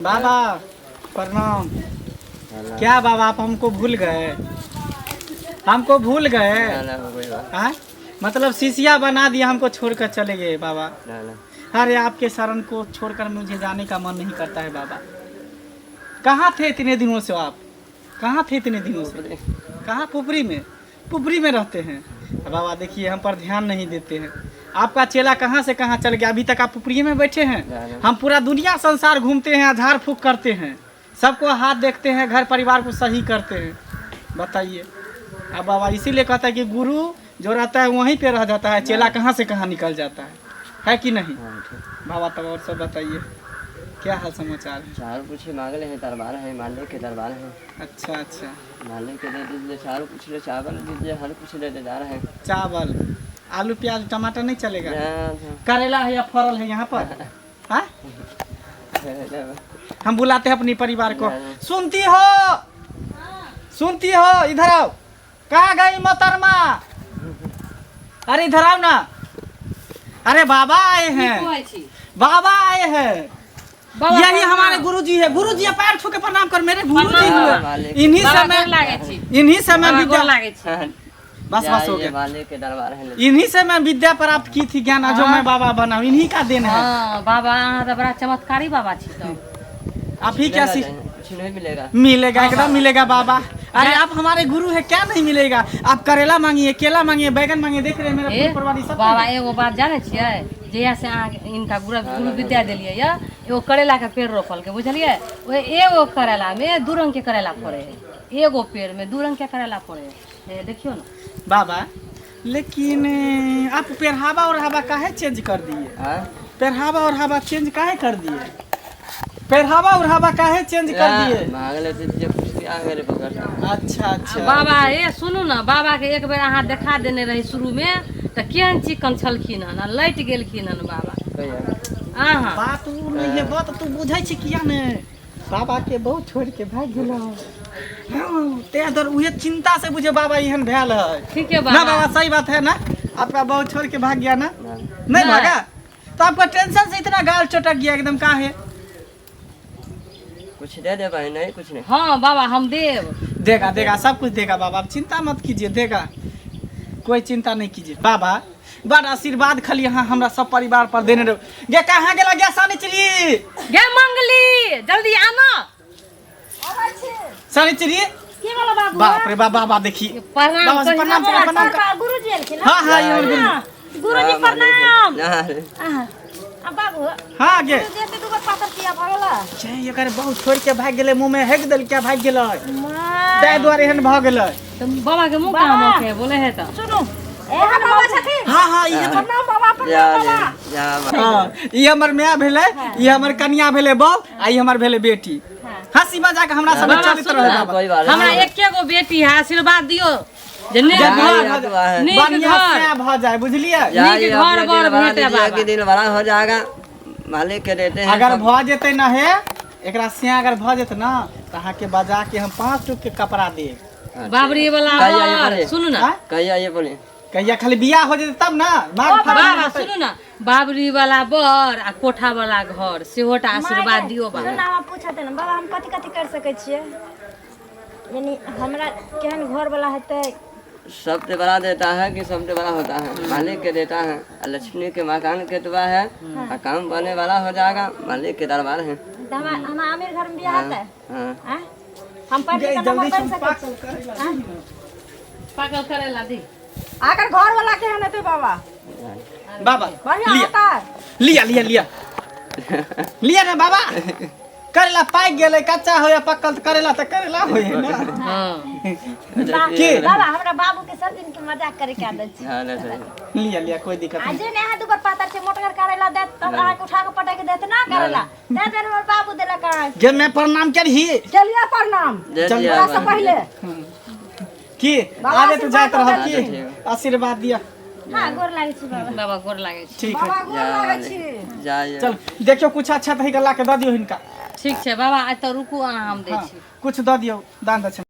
बाबा प्रणाम। क्या बाबा आप हमको भूल गए? हमको भूल गए? ना ना, कोई बात। हाँ, मतलब शिष्या बना दिया, हमको छोड़कर चले गए बाबा। ना ना। अरे आपके शरण को छोड़कर मुझे जाने का मन नहीं करता है बाबा। कहाँ थे इतने दिनों से आप? कहाँ थे इतने दिनों से? कहाँ? पुपरी में। पुपरी में रहते हैं बाबा। देखिए हम पर ध्यान नहीं देते हैं। आपका चेला कहाँ से कहाँ चल गया, अभी तक आप पुपरी में बैठे हैं। ना, ना। हम पूरा दुनिया संसार घूमते हैं, झाड़ फूक करते हैं, सबको हाथ देखते हैं, घर परिवार को सही करते हैं। बताइए अब बाबा, इसीलिए कहता है कि गुरु जो रहता है वहीं पे रह जाता है, चेला कहाँ से कहाँ निकल जाता है कि नहीं? हाँ, ठीक। बाबा तब और सब बताइए, क्या हाल समाचार है? चारों कुछ मांगले हैं, दरबार है, मालिक के दरबार है। अच्छा अच्छा। मालिक के दे दीजिए, चारों कुछ ले, चावल दीजिए, हर कुछ ले दे जा रहे हैं। चावल आलू प्याज टमाटर नहीं चलेगा? ना, ना। करेला है या फरल है यहाँ पर? हाँ, ना, हम बुलाते हैं अपनी परिवार को। ना। सुनती हो? सुनती हो? इधर आओ। कहाँ गई मोहतरमा? अरे इधर आओ ना। अरे बाबा आए हैं। कहै छी? बाबा आए हैं। बाबा यही प्रणाम। हमारे गुरुजी है। गुरुजी पैर छू के प्रणाम कर, मेरे गुरुजी प्रणाम। हुए। मालिक। इन्हीं बाबा से मैं गोर लागै छी। इन्हीं से मैं बाबा विद्या गोर लागै छी। बस बस हो ये गया। मालिक के दरबार है। इन्हीं से मैं विद्या प्राप्त की थी, ज्ञान आज मैं बाबा बना हूं, इन्हीं का then है। हाँ बाबा, अहाँ तऽ बड़ा चमत्कारी बाबा छी तब। आप ही क्या मिलेगा सीख नहीं, कुछ नहीं मिलेगा। मिलेगा, एकदम मिलेगा बाबा। अरे आप हमारे गुरु है, क्या नहीं मिलेगा? आप करेला मांगिए, केला मांगिए, बैगन मांगिए, देख रहे हैं मेरा ए, पूरा परिवार ई सब बाबा एगो बात जानै छियै? जहिया से अहाँ इनका गुरु गुरु विद्या देलियै यऽ, एगो करेला के पेड़ रोपलकै, बुझलियै? ओहि एगो करेला में दू रंग के करेला फड़ै है। एगो पेड़ में दू रंग के करेला फड़ै है। हे देखियौ ने। बाबा लेकिन आप पहरावा और हवा काहे चेंज कर दिए? हाँ? पहरावा और हवा चेंज काहे कर दिए? पहरावा और हवा काहे चेंज कर दिए? मांगले दीजिए कुछ दिया मेरे पकड़। अच्छा अच्छा। बाबा ए सुनू ने, बाबा के एक बेर अहाँ देखा देने रही शुरू में तऽ केहन चिकन छलखिन हन, आ लटि गेलखिन हन बाबा। अहाँ बात उ नहीं है, बात तू बुझै छी किया ने? बाबा के बहुत छोड़ के भाग गेलो। हाँ, ते दर उहे चिंता से बुझे बाबा एहन भेल है। ठीक है ना बाबा। बाबा सही बात है ना? आपका बहुत छोड़ के भाग गया ना? ना। नहीं नहीं। भागा तो आपका टेंशन से इतना गाल चटक गया एकदम काहे? कुछ दे दे भाई, नहीं कुछ नहीं। हाँ बाबा हम देब। देगा देगा, सब कुछ देगा बाबा, आप चिंता मत कीजिए, देगा, कोई चिंता नहीं कीजिए बाबा। बड़ आशीर्वाद खाली यहाँ हमरा सब परिवार पर देने रहो। गे कहाँ गेला गे सानिचरी? गे मंगली जल्दी आना। सानिचरी की बोला बाबू? बाप रे बाप, बाबा देखी। प्रणाम। बाबा से प्रणाम करो, प्रणाम करो। गुरुजी एलखिन? हाँ हाँ, ये गुरु। गुरुजी प्रणाम। ना। आ बाबू। हाँ गे। गुरुजी एते दूगो पातर किया भऽ गेला? छे एकर बहुत छोड़ के भाग गेलै, मुँह में हेक देल क्या भाग गेलै, माँ। ताहि दुआरे एहन भऽ गेलै। तऽ बाबा के मुँह कहाँ मौके बोले है तऽ सुनू एहन बाबा छथिन। हाँ हाँ, ई हमर प्रणाम बाबा, जा प्रणाम बाबा। जा जा। हाँ, ई हमर माय भेलै, ई हमर कनिया भेलै बहू, आ ई हमर भेलै बेटी। हंसी मजाक हमरा सब बाबा, चलैत सुन रहे ना। बाबा। कोई बात हमरा नहीं। एके गो बेटी है, आशीर्वाद दियौ जे नीक जे घर घर भऽ जाए, नीक बढ़िया घर। से भऽ जाए, बुझलियै? जा, नीक ये घर अपने बर दिन बड़ा भेटे दीजिए बाबा। कि दिन बड़ा हो जाएगा, मालिक के देते हैं अगर सब। भऽ जेतै न हे एकरा से अगर भऽ जेतै न तऽ अहाँके बजा के हम 5 टूक के कपड़ा देब। हाँ, ठीक बाबरी है। वाला कहिया ये बर बोले? सुनू ना। आँय? कहिया ये बोले? कहिया खाली बियाह हो जेतै तब ना माघ फागुन बाबा हेतै। सुनू ना, बाबरी वाला बर आ कोठा वाला घर सेहो टा आशीर्वाद दियौ बाबा। सुन ना, हमरा पूछत ने बाबा, हम कथी कथी कर सकै छियै? यानी हमरा केहन घर वाला हेतै? सबसे बड़ा देता है कि सबसे बड़ा होता है, मालिक के देता है। और लक्ष्मी के मकान के दुआ है और काम बने वाला हो जाएगा, मालिक के दरबार है। तऽ हमरा हमरा अमीर घर में बियाह हेतै? हाँ। आँय? हम पढ़ लिख गे, के नंबर जल्दी बनि से सकै पाकल छी? करेला दी न। पागल करेला दी। अगर घर वाला केहन हेतै बाबा? बाबा बढ़िया लिया हेतै? लिया लिया लिया लिया ना बाबा, करेला पाकि गेलै, कच्चा हो या पक्कल तऽ करेला तऽ करेला होइ है ना। हाँ। के बाबा हमरा बाबू के सब दिन के मजाक करे के आदत छै। हाँ, ना सही। लिया लिया, कोई दिक्कत आ नहीं। जे ने अहाँ दूबर पातर छै, मोटगर करेला देत तब अहाँके उठा के पटक देत ना करेला। तै दुआरे हमर बाबू देलक अहाँके। जे मैं प्रणाम करही। चलिए प्रणाम। दे चल, दिया तोरा से बाबा। पहिले की बाबा आबे तऽ जाइत आशीर्वाद रहब दऽ की दियौ। आशीर्वाद दिया। हाँ गोर लागै छी बाबा। बाबा गोर लागै छी। ठीक है। बाबा गोर जा लागै छी। जा ये। चल देखियौ कुछ अच्छा तरीका ला के दऽ दियौ हिनका। ठीक छै बाबा, आइ तऽ रुकू अहाँ, हम दै हाँ, छी। कुछ दऽ दियौ दान दक्षिणा।